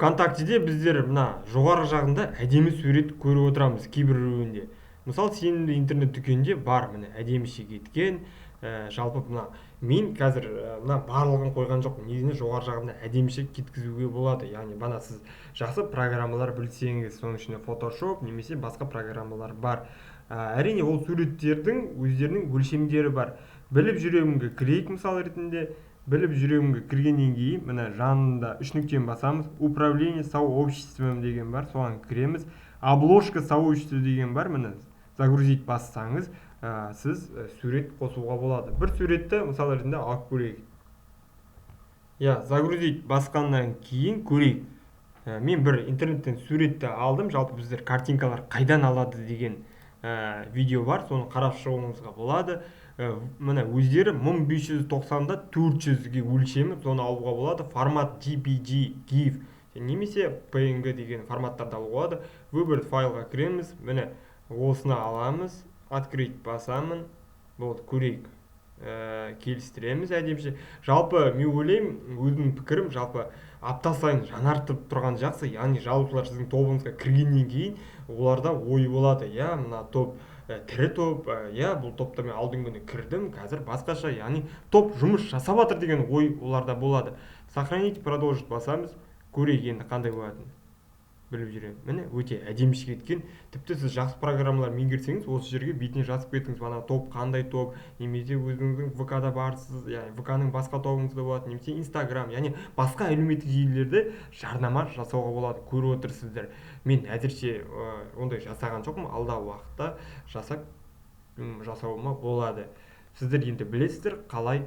ВКонтактеде біздер мына жоғарғы жағында әдемі сурет көріп отырамыз кейбіреуінде. Мысалы, сенімді интернет дүкенінде бар, міне, әдеміше кеткен. Жалпы мына мен қазір мына барлығын қойған жоқпын. Негізінде жоғары жағында әдеміше кеткізуге болады. Яғни бана сіз жақсы программалар білсеңіз, соның ішінде Photoshop немесе басқа программалар бар. Әрине, ол суреттердің өздерінің өлшемдері бар. Біліп жүремінге кірейік. Мысал ретінде, біліп жүремінге кіргеннен кейін, міне, жанында үш нүктені басамыз, «Управление сообществом» деген бар, соған кіреміз. «Обложка сообщества» деген бар, міне, «Загрузить» бассаңыз, сіз сурет қосуға болады. Бір суретті мысал ретінде алып көрейік. Иә, «Загрузить» басқаннан кейін көрейік. Мен бір интернеттен суретті алдым. Жалпы біздер картинкалар қайдан алады деген видео бар, соны қарап шығуыңызға болады. Міне, өздері 1590-да 400-ге өлшемі, соны алуға болады. Формат JPG, GIF немесе PNG деген форматтарды алуға болады. «Выбрать файлға» кіреміз, міне, осыны аламыз, «Открыть» басамын. Болды, көрейік. Келістіреміз әдеміше. Жалпы мен ойлаймын, өзімнің пікірім, жалпы апта сайын жаңартып тұрған жақсы. Яғни жазушылар сіздің тобыңызға кіргеннен кейін оларда ой болады: иә, мына топ тірі топ, иә, бұл топта мен алдыңғы күні кірдім, қазір басқаша, яғни топ жұмыс жасап жатыр деген ой оларда болады. «Сохранить», «Продолжить» басамыз. Көрейік енді қандай болатынын. Біліп жүремін, міне, өте әдеміше кеткен. Тіпті сіз жақсы программалар меңгерсеңіз, осы жерге бетіне жазып кетіңіз, ана топ қандай топ, немесе өзіңіздің ВК да барсыз, яғни ВК ның басқа тобыңызда болады, немесе Инстаграм, яғни басқа әлеуметтік желілерде жарнама жасауға болады. Көріп отырсыздар, мен әзірше ондай жасаған жоқпын, алдағы уақытта жасап жасауыма болады. Сіздер енді білесіздер қалай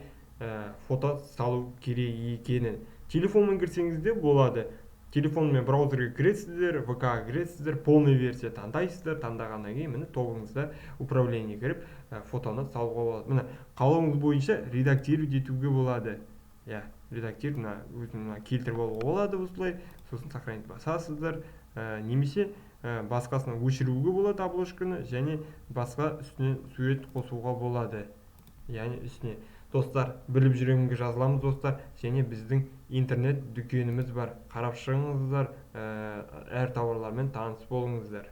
фото салу керек екенін. Телефонмен кірсеңіз де болады. Телефонмен браузерге кіресіздер, ВК кіресіздер, полный версия таңдайсыздар. Таңдағаннан кейін, міне, тобыңызда «Управление» кіріп, фотоны салуға болады. Міне, қалауыңыз бойынша редактировать етуге болады. Иә, редактировать, мына өзін мына келтіріп алуға болады осылай. Сосын «Сохранить» басасыздар, немесе басқасын өшіруге болады, обложканы, және басқа үстіне сурет қосуға болады, яғни үстіне. Достар, біліп жүремінге жазыламыз, достар, және біздің интернет дүкеніміз бар, қарап шығыңыздар, әр тауарлармен таныс болыңыздар.